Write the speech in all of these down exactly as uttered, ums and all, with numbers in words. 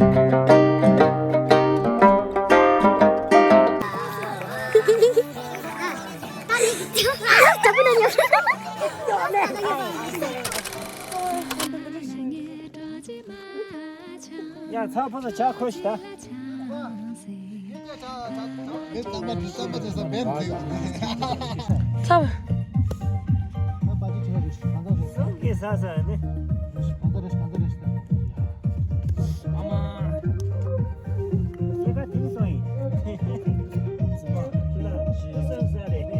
ཡ་ཚ་ཕོ་ཚ་ཇ་ཁོ་ཤི་ད། ཨེ་རྩམ་པ་འདི་རྩམ་པ་དེ་ས་བན་དེ། ཚ། ཨ་པ་ཅི་ཆེ་རེ་ཤི་གང་ཚ་རེ་ཤི། གང་ཚ་རེ་ཤི་གང་ཚ་རེ་ཤི། ཨ་མ། ཁྱེད་ཀ་དེང་སང་ཡིན། ཁྱེད་ལ་ཞེ་སེམས་ས་རེད།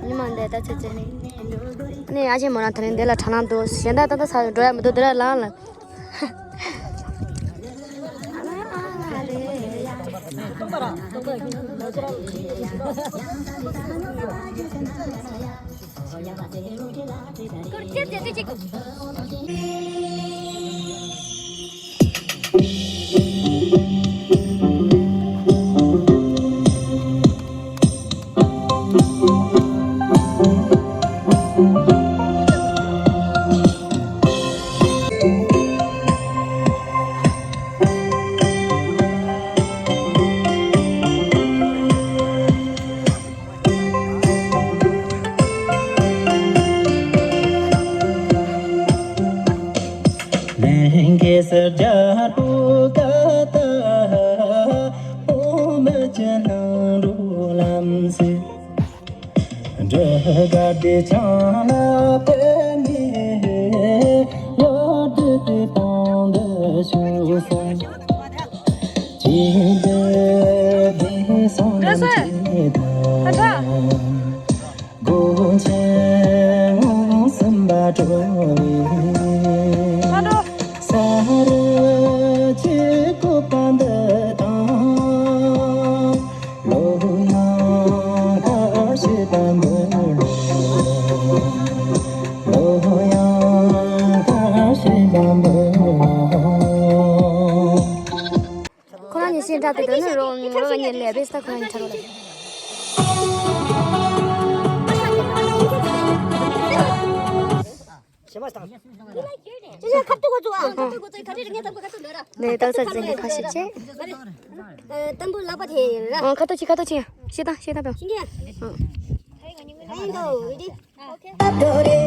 ཉི་མ་འདི་ལྟ་ཚེ་ཚེ། ནས་ཨ་ཅེ་མོ་རང་དེ་རིང་འདི་ལ་དྲ་ལམ་འདུག་གཞན་དག་ད་ལྟ་ས་འགྲོ་ཡ་མི་འདུག་འདི་ར་ལངས་ལ། ལྷན་རྒྱས་སུ་རྒྱལ་པོ་ཀ་ཏ་འོ་མ་ཅན་ལྷུན་གྲུབ་ལམ་སྲོལ། འབྲུ་དཀར་དེ་ཆང་ལ་བརྟེན་ནས་གཡོ་སྒྱུ་དེ་པང་དུ་བཞུགས་སོ། ཅི་འདོད་དེ་སོང་ནམ་ཅི་དང་། སྒོ་ཆེན་ངོས་གསུམ་པ་གྲོལ་བའི་ས་རུ་ཆོས་སྐུ་པ་འདི་དང་། ལོ་ཡང་ཁ་ཤས་པ་འདི་ལོ། ལོ་ཡང་ཁ་ཤས་པ་འདི་ལོ། ཁོ་རང་གཉིས་ཤིང་འདྲ་དེ་དོན་ནི་རོ་རོ་གཉིས་ལས་བེས་ད་ཁོ་རང་གཉིས་ཁྲ་རོ་ལ། ཞེ་མ་དང་། ཅི་ཞིག་ཁ་ཐུག་གོ་ཚུགས་ཨ། ཁ་ཐུག་གོ་ཚུགས་ཁ་ཐུག་གོ་ཚུགས་ཁ་ཐུག་རིག་ངེས་ཐབས་གོ་ཁ་ཐུག་འདོད་ར། ནས་རྟགས་གསལ་འཛིན་གྱི་ཁ་ཤས་བྱས། ཨ་རེ། ཨ་ཏམ་བུ་ལག་པ་དེ་ར། ཨ་ཁ་ཐུག་ཅི་ཁ་ཐུག་ཅི་ཡ། ཤེས་དང་ཤེས་དང་པོ། ཤེས་ཀྱི་ཡ། ཨ་ཡིན་དོ་རེ་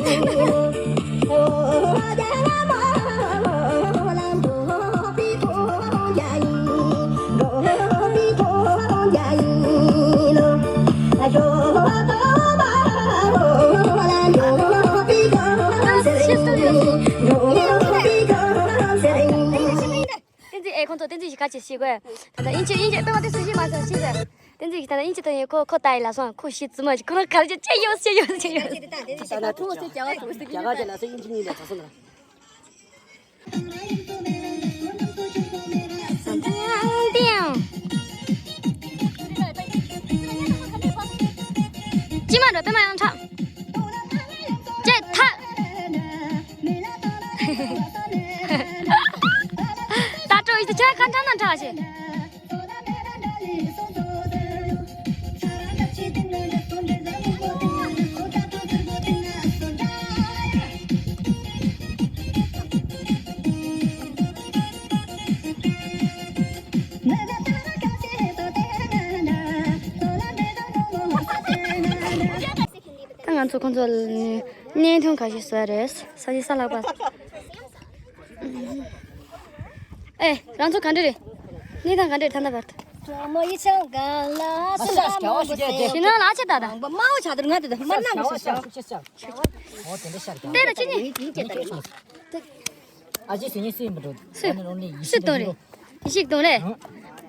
ཌི། བསྟན་འཛིན་ཨེ་ཁོང་ཚོ་བསྟན་འཛིན་ཞིག་ག་ཅེས་ཤེས་དགོས། ད་ལྟ་དབྱིན་ཇི་དབྱིན་ཇི་དཔེ་མ་དེ་སུ་ཞིག་མ་ཟེར་ཤེས་ཟེར། བསྟན་འཛིན་ཞིག་ད་ལྟ་དབྱིན་ཇི་དང་ཁོ་ཁོ་ལྟ་ཡི་ལ་སོང་ཁོ་ཤི་ཙི་མ་ཞིག་ཁོ་རང་ག་རེ་བྱས་ཅི་ཡོད་ཟེར་ཡོད་ཟེར་ཡོད། ད་ལྟ་ཁོ་ཚོ་རྒྱ་གར་ཐུག་ཟེར་རྒྱ་གར་ཅན་ལ་སོ་དབྱིན་ཇི་གཉིས་ལས་གྲགས་སོང་ལ། ཅི་མ་འགྲོ་དེ་མ་ཡང་ཁྲག་ཅེ་ཐག་ད་སྤྲོ་ཡི་ཆ་ཁ་ཁྲག་ན་ཁྲག་ཞེ། ད་ང་ཚོ་ཁོང་ཚོ་ལ་བརྙན་ཐུང་ཁ་ཤས་བཟོས་རེད། ས་ཆ་ས་ལག་པ། ཨེ་རང་ཚོ་ག་འདྲ་རེད། གནས་སྟངས་ག་འདྲ་རེད་ད་ལྟ་བར་དུ། ཞི་ན་ལ་ཆེ་ད་ད། དེ་ལ་ཅི་ནི། ཨ་ཅེ་སུ་ཉིད་སུ་ཡིན་པ་འགྲོ། སུ་སུ་དོན་རེད། ཡིན་ཞིག་དོན་རེད།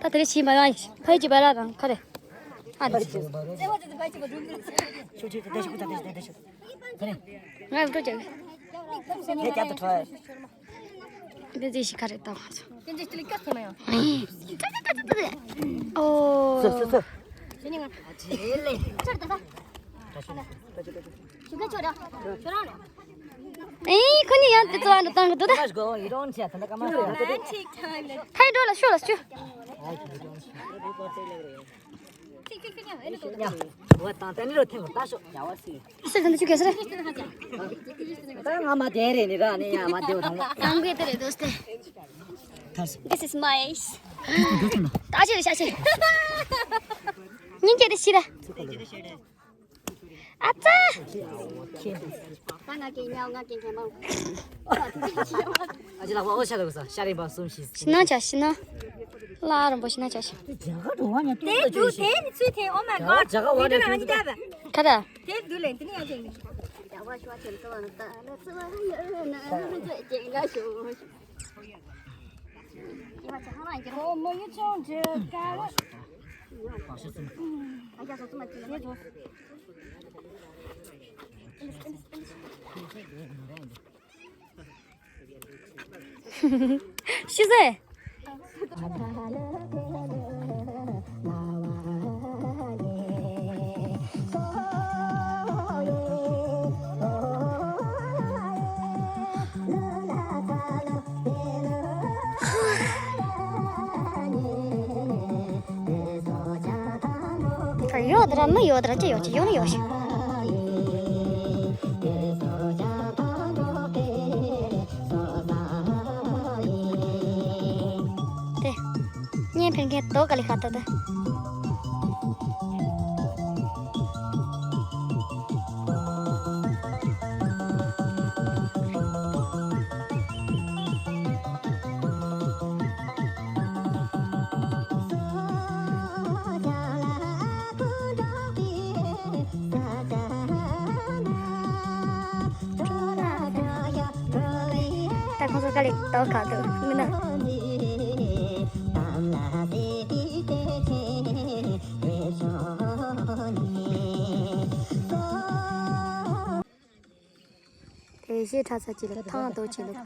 ད་དེ་རེ་ཞིག་མ་ཡང་ཕ་ཡི་ཅི་བ་ར་དང་ཁ་རེ། ཨ་ནི། ཁ་རེ། ང་ཡང་འགྲོ་རྒྱག་གི། དེ་རྒྱབ་ཏུ་ཁྲོ། དེ་ཅི་ཞིག་ཁ་རེ་ད་ང་ཚོ། ཨོ། སུ་སུ་སུ། ཨེ་ཁོ་གཉིས་ཡང་དེ་ཚོ་ཨ་འདྲ་བཏང་གི་འདུག་ད། Romantic time. ཐའི་འགྲོ་ལ་ཤོག་ལ་ཤོག་སེ་ཁ་འདི་ཆུ་གེ་སེ་རེད། ད་ང་མ་དེ་རེད་ནི་ར་ནི་ཡ་མ་དེ་བ་དང་། ཨང་ཀེ་དེ་རེད་དོ་སྟེ། This is my ace. ད་ཅི་རེད་ཤ་ཤེ། སྙིང་རྗེ་དེ་ཤི་ར། ཨ་ཙ། ད་ང་གི་ཉའོ་ང་གི་གེ་མོ། ཨ་ཅེ་ལགས་པ་ཨོ་ཤ་ལ་གོ་ས་ཤ་རིང་པ་གསུམ་བཞི། ཤི་ན་ཆ་ཤི་ན། ལ་རིང་པོ་ཤི་ན་ཆ་ཤི། རྒྱ་གར་འགྲོ་བ་ཉ་དེ་དུ་དེ་ནི་ཚུལ་དེ། Oh my god. རྒྱ་གར་བ་ནི་ཁ་ར། དེ་དུ་ལེན་དེ་ནི་ཡ་ཅེ་ནི། རྒྱ་བ་ཤོ་ཅེ་ཏོ་ན་ད་ལ་ཚུ་བ་ཡོ་ན་ཚེ་ཅེ་ག་ཤོ། ཨོ་མོ་ཡུ་ཆོང་ཇེ་ཀ་བ། ཤི་ཟེ། ད་ཡོད་དྲ་མི་ཡོད་དྲ་ཅི་ཡོད་ཅི་ཡོད་ནི་ཡོད་ཤི། དེ། གཉེན་ཕན་མཁན་དོ་ག་ལི་ཁ་ད་ད། ད་ཁོང་ཚོ་དཀའ་ལས་དོ་ག་འདུག་མི་ན། དེ་ཞེ་དྲག་ཚ་ཅི་ལ་ཐང་དོ་ཅི་འདུག་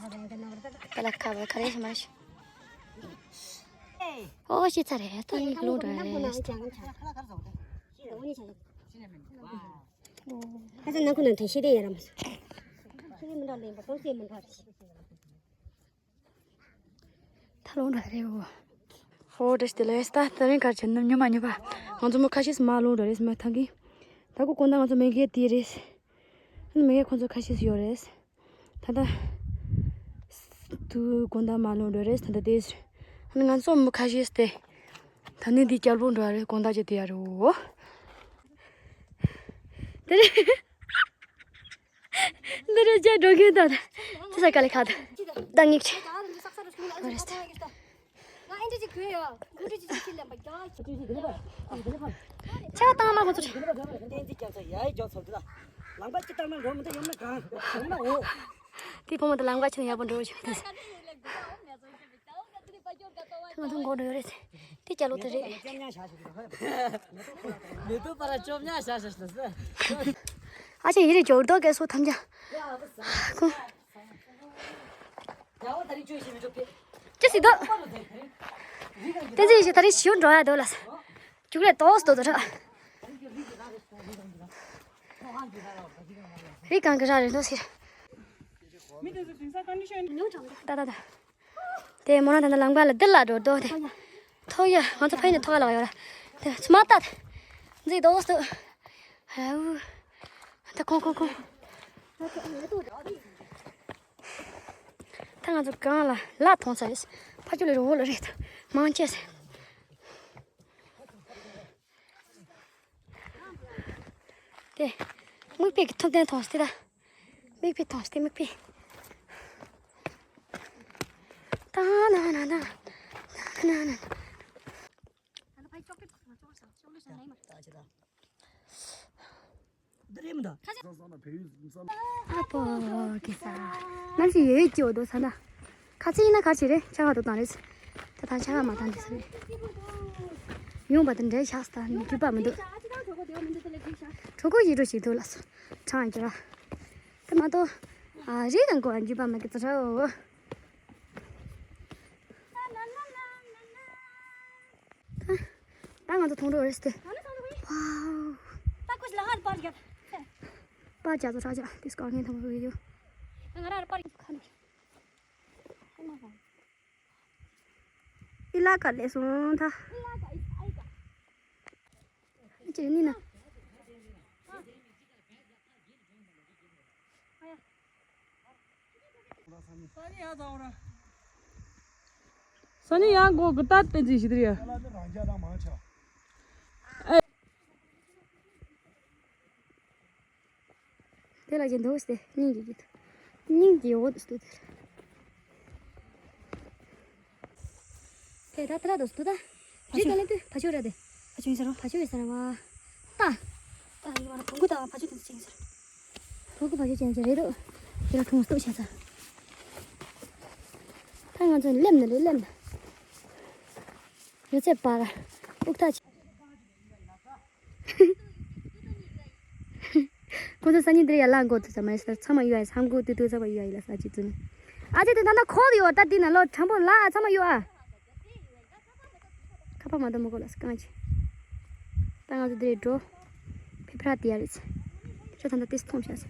ད་ལ་ཁ་བ་ཁ་རེ་མ་ཤི། ཨོ་ཤི་ཚ་རེ་ད་ཡིག་ལུང་འདྲ་རེ། ཁ་ཚ་ནང་ཁུ་ནང་དུ་ཤི་དེ་ཡ་ར་མ་སོང་། ཤི་དེ་མི་འདྲ་ལེན་པ་གོང་སེ་མི་འདྲ་རེ། ད་ལོང་འདྲ་རེད་འོ། ཧོ་བཀྲ་ཤིས་བདེ་ལེགས། ད་ད་རིང་གར་བྱས་ན་ཉོ་མ་ཉོ་པ། ང་ཚོ་མོ་ཁ་ཤས་མ་ལོང་འདྲ་རེད་མ་ཐང་གི། ད་གུ་དགོང་དག་ང་ཚོ་མེ་གེ་དེ་རེད། ཨ་ནི་མེ་གེ་ཁོང་ཚོ་ཁ་ཤས་ཡོད་རེད། ད་ད། དུ་དགོང་དག་མ་ལོང་འདྲ་རེད་ད་ད་དེ། ཨ་ནི་ང་ཚོ་མོ་ཁ་ཤས་དེ། ད་ནི་འདི་སྐྱར་པོ་འདྲ་རེད་དགོང་དག་ཅེ་དེ་ཡ་རེད་འོ། དེ་རེད། འདི་རེད་ཅེས་འགྲོ་མཁན་དང་། ཅི་ས་ག་ལེ་ཁ་དང་། ད་ངེད་ཀྱི། ཆ་བ་བཏང་མ་ཁོ་ཚོ་རེད། དེ་ཕོ་མོ་དང་ལང་པ་ཆེན་ཡག་པོ་འགྲོ་བཞིན། ང་ཚོ་མགོ་འགྲོ་ཡོད་རེད། དེ་སྐྱ་ལོ་དེ་རེད། མེ་ཏོག་པ་ར་བཅོ་ཉག་བྱ་བྱ་བྱ་ཟེར། ཨ་ཅེ་ཡིན་རེད་འཇོག་རྡོ་སྐད་སོ་ཐམས་ཅད། ཁོ། ཅི་སི་དོ། དེ་ཚེ་ཡིན་ཞེས་ད་རེས་ཞིའུ་འགྲོ་ཡ་དོ་ལ། རྒྱུག་ལས་ཏོག་སི་དོ་དོ་ར། རི་གང་གི་ར་རེད་འདུག་ཟེར། ད་ད་ད། དེ་མོ་ན་ད་ནི་ལམ་ཁ་ལ་འདི་ལ་འགྲོ་འདུག་དེ། ཐོག་ཡ་ང་ཚོ་ཕ་ཡིན་ན་ཐོག་ལ་ཡོད་ར། དེ་སུ་མ་ལྟ། འཛིག་རྡོ་སུ། ཧེའུ། ད་ཁོང་ཁོང་ཁོང་། ད་ང་ཚོ་གང་ལ་ལ་མཐོང་ས་ཡོད། ཕ་ཆུ་ལ་རི་བོ་ལ་རེད། མང་ཆེ་ས། དེ། མིག་དཔེ་གི་ཐུབ་བསྟན་མཐོང་སྟེ་ད། མིག་དཔེ་མཐོང་སྟེ་མིག་དཔེ། ད་ན་ན་ན། ན་ན་ན། འདི་རེད་མི་འདུག་ཨ་ཕོ་གེ་ས། གནམ་གཤིས་ཡོད་ཡོད་སྐྱིད་འོ་དོ་ས་ན། ཁ་ཚིག་ཡིན་ན་ག་ཅི་རེད། ཆར་པ་དོ་བཏང་རེད། ད་ད་ཆར་པ་མ་བཏང་དེ་ས་རེད། ཡོང་པ་དང་འདྲ་ཤག་ས་ནི་རྒྱུས་པ་མི་འདུག་གྲོད་ཁོག་ཡིད་འགྲོ་ཞིག་འདུག་ལ་སོ། གྲང་གི་ར། དེ་མ་གཏོགས། ཨ་རི་དང་གོ་བ་རྒྱུས་པ་མི་འདུག་ཙི་ར་འོ། ད་ང་ཚོ་མཐོང་གྲོལ་རེད་ཟེར་ཏེ། ཝའོ། པར་རྒྱག་ཚོ་ཧྲ་ཅག་དེ་སྐོར་ངན་ཐོང་རེད་ཡོད། ཨི་ལ་ཀ་ལས་སོང་ད། ཅེ་ནི་ན། ས་ནི་ཡང་གོ་གི་ཏ་ཏན་ཅི་ཞིག་དེ་རེད། དེ་ལ་ཅི་འདུག་སྟེ་སྙིང་གི་ཡིད། སྙིང་གི་འོ་དུ་སྟེ་དེ། དེ་ད་ལྟ་ར་དུ་སྟུ་ད། རི་ག་ལེ་དུ་བ་ཆོ་ར་དེ། བ་ཆོ་ཡིན་ཟེར་རོ། བ་ཆོ་ཡིན་ཟེར་བ། ད། ད་ཡིན་བ་ལ་བོང་གུ་དང་བ་ཆོ་དེ་ཚོ་ཡིན་ཟེར། བོང་གུ་བ་ཆོ་ཅན་ཅན་རེད་འདུག་དེ་ལ་ཁྲུང་སྟུག་བྱས་ས། ད་ང་ཚོ་སླེབས་ན་རེད་སླེབས་ན། ཡོད་ཚད་པར། ཨུག་ཐག་ཆེ། ཁོ་ཚོ་སང་ཉིན་འདིར་ཡར་ལངས་དགོས་དུས་ཙམ་མ་ཡིན་ས་ཚང་མ་གཡུག་ཡ་ཡིན། ས་མགོ་ཏུ་ཏུ་ཚང་མ་གཡུག་ཡ་ཡིན་ལ་ས་ཅི་ཙུ་ནི། ཨ་ཅེ་དེ་ད་ན་ཁོ་ཡོད་ད་དེ་ན་ལོ་དྲང་པོ་ལ་ཚང་མ་གཡུག་ཨ། ཁ་པར་མ་གཏོགས་མི་དགོས་ལ་ས་གང་ཅི། ད་ང་ཚོ་འདིར་འགྲོ། ཕེ་ཕྲ་དེ་ཡ་རེད་ཚེ། ཁྱོད་ད་ད་ཏེ་སི་མཐོང་བྱ་ཚེ།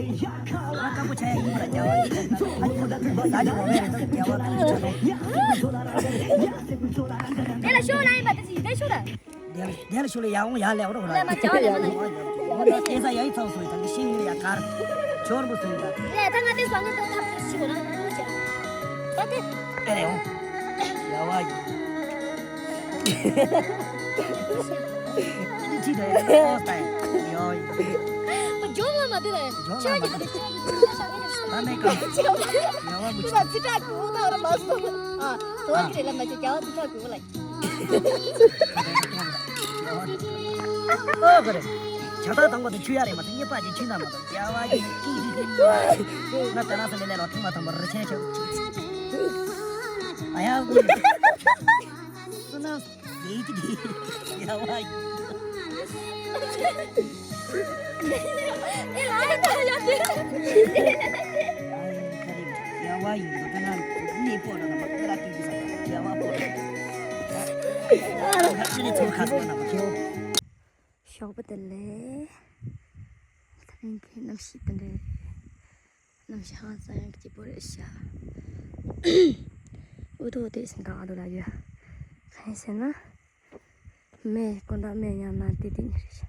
ང་སྐམ་པོ་ཆགས་ཡ་ཡིན་པ་ལ་རྒྱལ་བ་ཡིན། ད་ཅི་འོ་མའི་རེད་ད་རྒྱལ་བ་སྐམ་པོ་ཆགས་ནས། དེ་ལ་ཤོག་ལ་ཡིན་པ་དེ་ཅི་དེ་ཤོག་ད། དེ་ལ་དེ་ལ་ཤོག་ལ་ཡ་འོང་ཡ་ལེ་འོ་རོ་ལ། ལས་མ་བྱ་བ་ལས་མ་ལས། འོ་དེ་ས་ཡ་ཡི་ཚོགས་སོ་ཡི་ད་གི་ཤིང་ཡི་ཡ་གར་ཆོར་པོ་སོ་ཡི་ད། ལས་ད་ང་དེ་སོང་ངས་ཏོག་ཐབས་ཤིག་འོ་ན་ཐུག་བྱ། ད་དེ། ཨེ་རེད་འོང་། ཡ་བ་ཡི། ཁྱི་ཁྱི་ད་ཡ་ཡོ་ཡི། ཇོ་ལ་མ་དེ་ད་ཡ། ཇོ་ལ་མ་དེ། ད་མེད་ཀ། ཡ་བ་མི་ཁྱི། ཙི་ཏྲ་གུ་ད་ར་མ་སོ། ཨ། ཙོ་ཁྱི་རེད་ལ་མ་ཁྱི་རྒྱ་བ་ཙི་ཏྲ་གུ་ལ། ཨོ་ག་རེ། ཇ་ད་དང་པོ་དེ་ཆུ་ཡ་རེད་མ་ད་གཉིས་པ་ཅིག་ཆུ་ན་མ་ད་རྒྱ་བ་ཡི་ཀི་ཀི་ཀི་ཀི། ང་ད་ན་ས་ལེ་ལེ་ལོ་ཐུང་མ་དང་པོ་རི་ཆེན་ཆེ། ཨ་ཡ། སུ་ན་ཡི་ཀི་དེ་རྒྱ་བ་ཡི། ཞོགས་པ་དེ་ལས། ད་རིང་གི་གནམ་གཤིས་དེ་འདྲ་རེད། གནམ་གཤིས་ཧང་སང་ཡང་སྐྱིད་པོ་རེད་ཤག་འུ་ཐུག་དེ་ཞིང་ཁ་ཨ་དུ་ལ་ཡོད། གང་ཡིན་ཟེར་ན། མེ་དཀོན་དག་མེ་ཡང་ན་དེ་དེ་ནི་རེད་ཤག་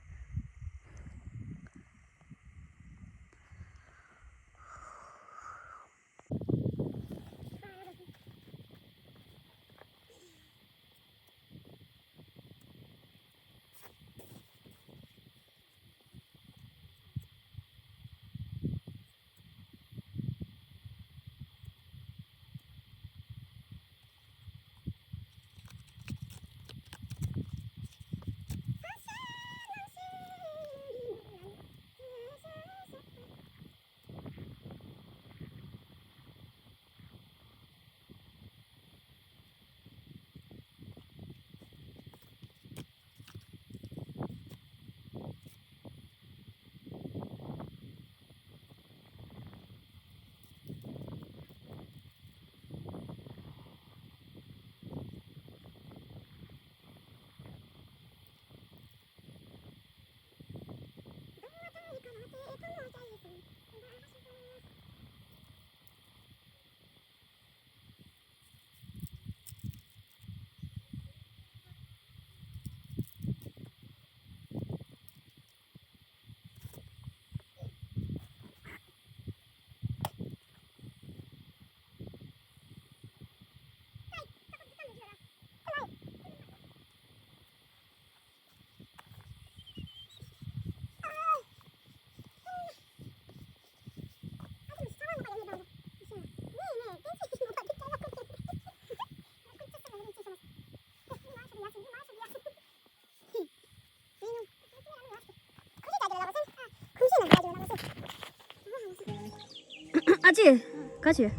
ཨ་ཅེ། ག་ཅེ།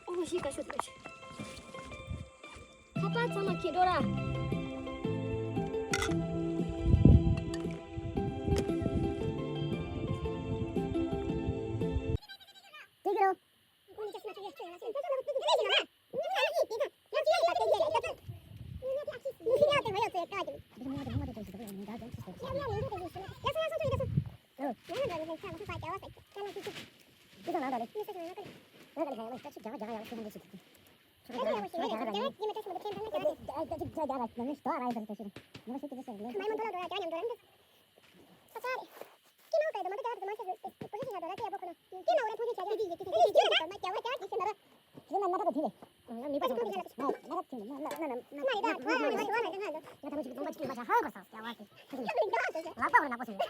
ཨོ་ཤི་ག་ཤོད་དུ་ཤི། ཁ་པར་ཚང་མ་ཁྱེར་འགྲོ་ར། དེ་གི་རོ། ལག་པ་བར་ནག་པོ་བྱུང་།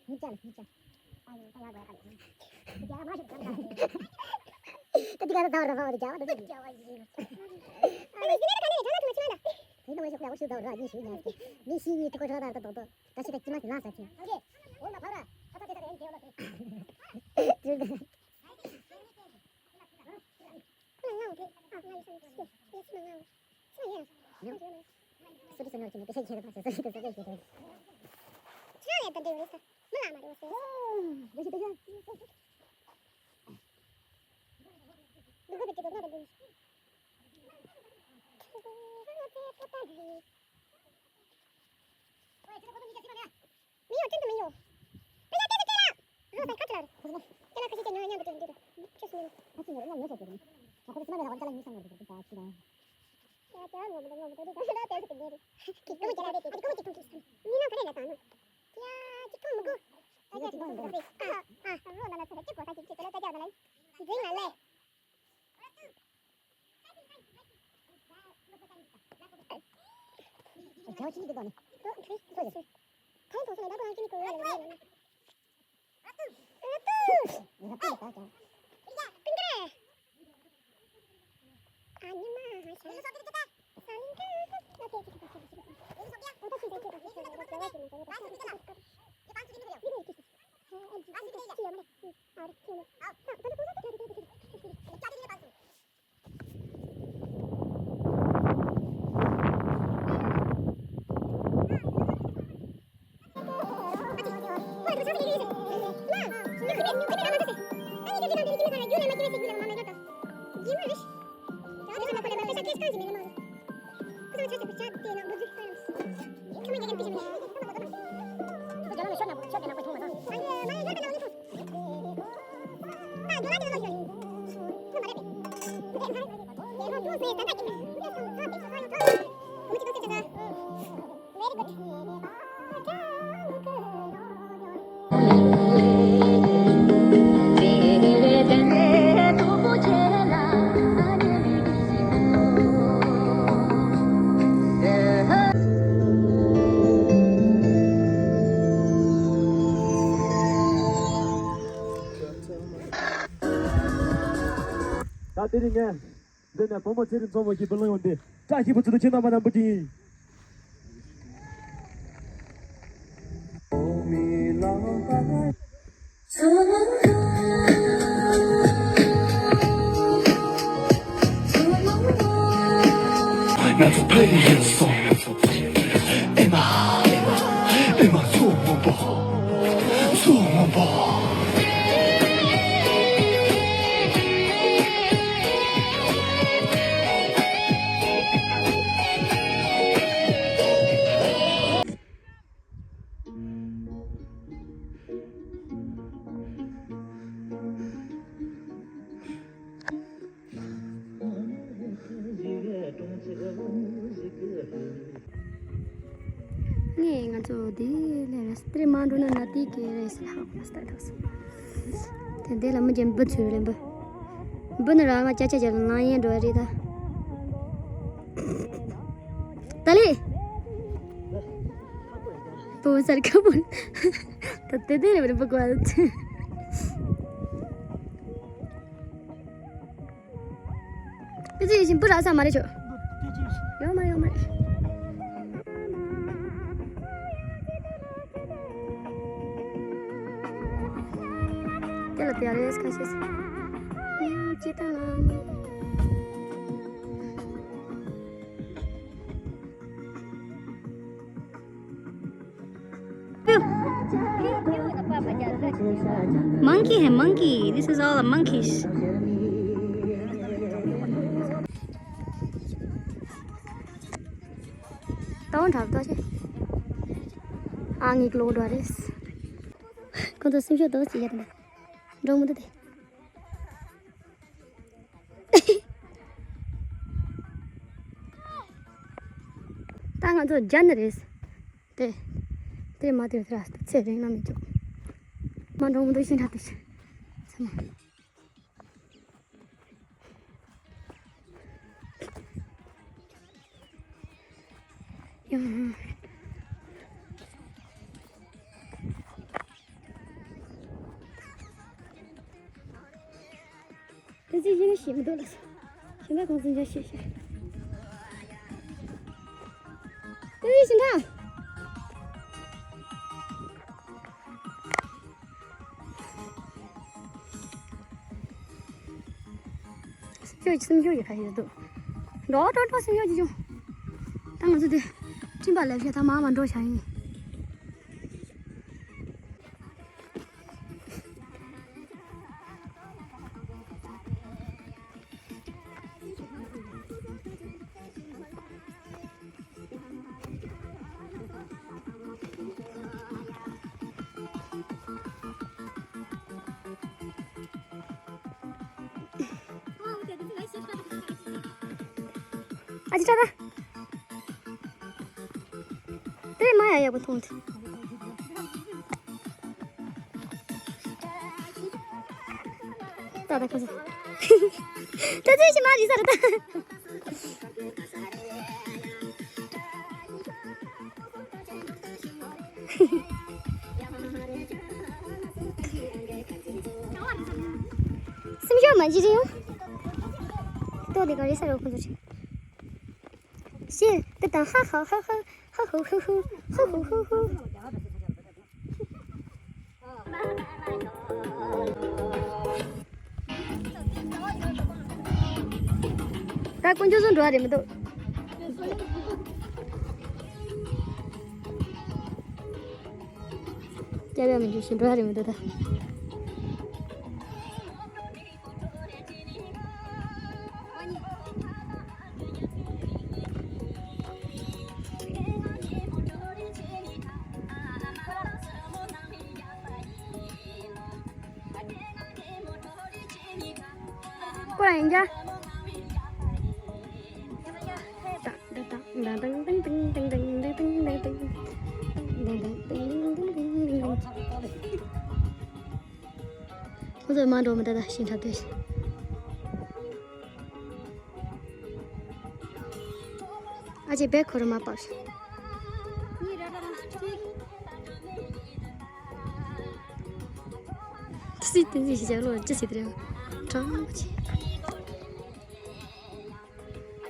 མི་བྱ་ལ་མི་བྱ། ཨ་ཡོ་ད་ཡག་དགོས་ཡག་ག་ལ། རྒྱ་མ་ཞིག་ཙམ་ཙམ། ད་འདི་ག་ད་ད་བར་ད་བར་རྒྱ་བ་ད་ད་རྒྱ་བ་ཡིན། ཨ་ལས་ཡིན་ན་ད་ག་ནས་རྒྱ་ལ་ཐུག་ཅི་མ་ད། དེ་ནང་ཞིག་ཡག་པོ་ཞིག་ད་བར་ར་ཡིན་ཞུ་ཉན་ཏེ། མི་ཤི་ཡི་ཐུག་གོ་ཤོ་ད་ད་ད་ད་ད་ཤི་ད་ཅི་མ་ཟིན་ན་ས་ཆེ། ཨོ་ཁེ། འོ་ན་ཕ་ར་ཁ་ཚ་དེ་ཚ་དེ་ཡན་གེ་ལོ་ཏེ། ཁོ་ལ་ང་འོ་ཁེ། ཨ་ང་ཡི་སང་ཡེ་སི་མ་ང་འོ། སུ་རི་སུ་ནོར་གྱི་ནི་དེ་ཤེས་ཁྱེད་ད་སུ་རི་དེ་སུ་རི་ཁྱེད་ད། ཁྱེད་ལ་ཡ་ད་འདྲེ་རེད་ས། མི་ལ་མ་རེད་འོ་སེ། འདི་ཤི་དེ་ཤི། འདི་གོ་དེ་ཀྱི་དེ་ང་ད་འདྲེ། ཁྱེད་ལ་ཡ་ད་འདྲེ་རེད། 没有，真的没有。人家电视开了，然后再开出来了。真的，现在可惜这牛肉面不准这个，确实没有。他去年人家牛小姐的，然后他他妈的，我们家来牛三个，不是打起来。哎呀，不要我们的，我们都都都都是给捏的，给我们家来的，哎，给我们几桶几桶，你那可以来打呢。呀，几桶不够，大家几桶不够。啊啊，我那那出来，结果他就就来大家的来，已经来嘞。 ད་དེ་རིང་ངས་འདི་ནས་བུ་མོ་ཚེ་རིང་མཚོ་མོ་གི་བུ་ལོན་ཡོང་སྟེ་བཀྲ་ཤིས་པ་ཚུལ་དུ་ཁྱེད་རྣམ་པ་ནང་བུ་ཀྱི་ཡིན། ང་ཚོ་ཕ་ཡི་ཡིན་སོང་། ཨེ་མ། ཨེ་མ། ཨེ་མ། མཚོ་སྔོན་པོ། མཚོ་སྔོན་པོ། ངས་ང་ཚོ་དེ་ལས་རེས་ཏྲི་མ་འགྲོ་ན་ན་ཏི་ཀེ་རེས་ལྷག་པ་སྟ་ཐོག་སོང་། དེ་དེ་ལ་མི་རྒན་འབུ་ཚོས་རེད་འབུ། འབུ་ནི་ར་མ་ཅ་ཅ་ཅ་ལ་ལང་ཡན་འགྲོ་བ་རེད་ད། ད་ལེ། བོ་སར་ཁ་བོ། ད་དེ་དེ་རེད་བ་རེད་འབུ་གོ་བ། ཨི་ཙི་ཡིན་བཞིན་པུ་ར་ས་མ་རེད་ཆོ། ཡོད་མ་ཡོད་མ་རེད། དེ་ལ་དེ་རེས་ཁ་ཤས། ཅི་ལྟ་ན། Monkey है monkey, this is all a monkeys. ཏང་གྲབ་ཏོ་ཆེ། ཨ་ངའི་ཀློག་འགྲོ་རེད། ཁོང་ཚོ་སེམས་ཤུགས་ཏོག་ཙམ་ཡོད་དམ། འགྲོ་མི་འདུག་སྟེ། ད་ང་ཚོ་རྒྱ་ནི་རེད། དེ། དེ་མ་དེ་ར་ཚེ་རིང་ན་མི་ཅོག་མ་འགྲོ་མི་འདུག་ཤིང་ཁྲ་དེ་ཚེ་མ། ཡང་། དེ་ཚོ་ཡིན་ན་ཞེ་མི་འདུག་ལ། ཞེ་འདྲ་གང་ཚོད་འཇོག་ཤེས་ཤེས། དེ་ཚོ་ཞེ་འདྲ། སེམས་ཤུགས་སེམས་ཤུགས་ཀྱི་ཁ་ཡོད་འདུག་འགྲོ་འགྲོ་འགྲོ་སེམས་ཤུགས་ཀྱི་བྱུང་། ད་ང་ཚོ་དེ་སྤྲིན་པ་ལེབ་ཤ་ད་མར་མར་འགྲོ་བྱ་ཡིན། ཨ་ཅི་ཏྲ་ད། དེ་མ་ཡ་ཡག་པོ་མཐོང་ཐུབ། ད་ད་ཁོ་ཚོ། ད་ཚོད་ཞིག་མ་རེད་ས་རེད་ད། སེམས་ཤུགས་མ་བྱེད་རེད་ཡོང་། ལྟོ་དེ་ག་རེ་ས་རེད་ཁོ་ཚོ་ཆེ། ཤེས་དེ་དང་ཧ་ཧ་ཧ་ཧ་ཧ་ཧུ་ཧུ་ཧུ་ཧུ་ཧུ་ཧུ་ཧུ། ད་དཀོན་མཆོག་གསུམ་འགྲོ་བ་རེད་མི་འདུག་སྐྱ་བའི་མི་འདུག་ཞིག་འགྲོ་བ་རེད་མི་འདུག་ད། ཁོ་རང་ཡིན་ཀྱང་། ཁོ་ཚོས་མ་འགྲོ་མི་ད་ད་ཤིང་ཁྲ་དེ། ཨ་ཅེ་བེ་ཁོ་ར་མ་པབ། སི་ཏི་ནི་ཞིག་ལོ་ཅི་སི་ཏི་རེ་གྲང་ཆེ།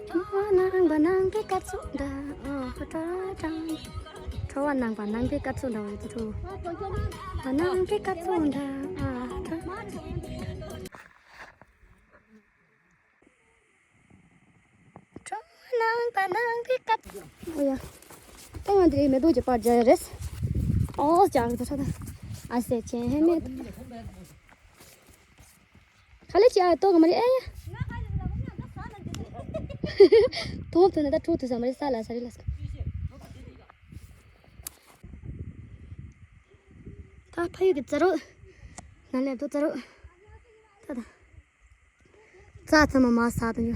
ཁྲོ་བ་ནང་པ་ནང་པའི་སྐར་ཚོགས་འདྲ། ཨ་ཧ་ཀྲ་ཀྲང་། ཁྲོ་བ་ནང་པ་ནང་པའི་སྐར་ཚོགས་འདྲ་བ་ཡོད་དུ་ཁྲོ། བ་ནང་པའི་སྐར་ཚོགས་འདྲ། ཨ་ཧ་ཀྲ། ཁྲོ་བ་ནང་པ་ནང་པའི་སྐར། ཨོ་ཡ། ད་ང་འདིར་མེ་ཏོག་གི་པར་རྒྱག་ཡ་རེད། ཨོ་ཅག་ཏུ་ཁྲ་ད། ཨ་སེ་ཆེན་ཧེ་མེད། ག་ལེ་ཅི་ཨ་ཏོ་ག་མ་རེད་ཨེ་ཡ། ཐོབ་ཐུབ་ན་ད་ཐུག་ཐུབ་ས་མ་རེད་ས་ལ་ས་རེད་ལ་ས། ད་ཕ་ཡུལ་གྱི་ཙ་རུ། ན་ལེབ་ཏོ་ཙ་རུ། ད་ད། རྩྭ་ཚང་མ་མར་ཟག་ཏུ་འཇུ།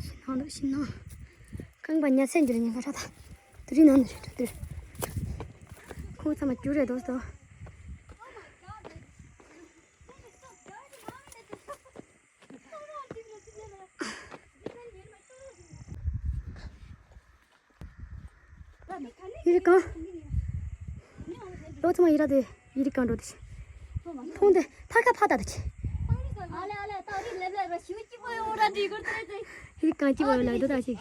ཤིང་ནགས་འདུག་ཤིང་ནགས། རྐང་པ་ཉ་ཚན་འཇུ་ལ་ཉེན་ཁ་ཧྲ་ད། དུ་རི་ནང་དུ་རེད་དུ་རེད། ཁོང་ཚང་མ་རྒྱུ་རེད་དོ་དོ། ཡི་རི་གང་། ལོ་ཚང་མ་ཡི་ར་དེ་ཡི་རི་གང་འགྲོ་དེ་ཤི། ཕུང་དེ་ཕ་ཁ་ཕ་ད་དེ་ཆེ། ཡི་རི་གང་སྐྱིད་པོ་ཡོད་ལ་འདུག་ད་ཆེ།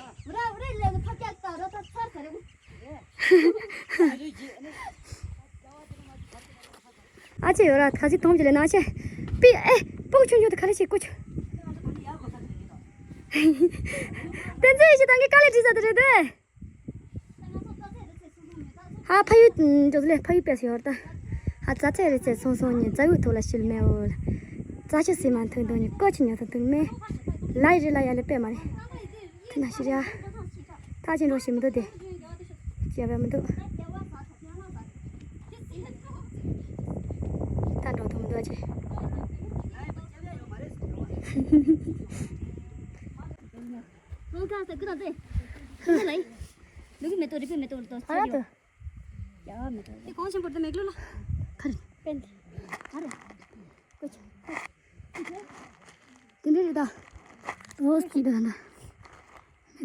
ཨ་ཅེ་ཡོད་ར་ཁ་ཅིག་དོམ་གྱི་ལས་ན་ཆེ། པི་ཨེ་སྤུ་གུ་ཆུང་ཆུང་དེ་ཁ་ལེ་ཆེ་ཀུ་ཆུ། དེ་ཚོ་ཡི་ཤི་དང་གི་དཀའ་ལས་བྲིས་ས་དེ་རེད་དེ། ཧ་ཕ་ཡུལ་འགྲོ་ལེ་ཕ་ཡུལ་པས་ཡོད་ད། ཧ་རྩྭ་ཚད་རེ་ཚད་སོང་སོང་ཉེ་རྩྭ་ཡུག་ཐོག་ལ་ཤིལ་མེ་འོ། རྩྭ་ཆུ་སེ་མ་འཐུང་དོ་ཉེ་ཀོ་ཆུ་ཉོ་ཐུབ་ཐུབ་མེ། ལ་ཡི་རི་ལ་ཡ་ལེ་པས་མ་རེད། ཐུ་ན་ཤི་ར། ཐག་ཆེན་འགྲོ་ཤི་མི་འདུག་དེ། སྐྱེ་བ་མི་འདུག་ད་འགྲོ་ཐུབ་མི་འདུག་ཅེ། ཧོང་ཀང་ས་ཀུ་དང་ཏེ། ཧ་ལ་ཡི། ལུག་མེ་ཏོག་རི་པའི་མེ་ཏོག་ལ་ཏོག་ཨ་ཚ་ཡོད། ཏོ། ཡ་མེ་ཏོག་ཏེ་གོང་ཆེན་པོར་ཏེ་མེག་ལོ་ལ། ཁ་རི། པན་ཏི། ཨ་རེ། ཀོ་ཆ། དེ་འདྲ་རེད་ད། ཨོ་སྐྱིད་ད་ན། མེ་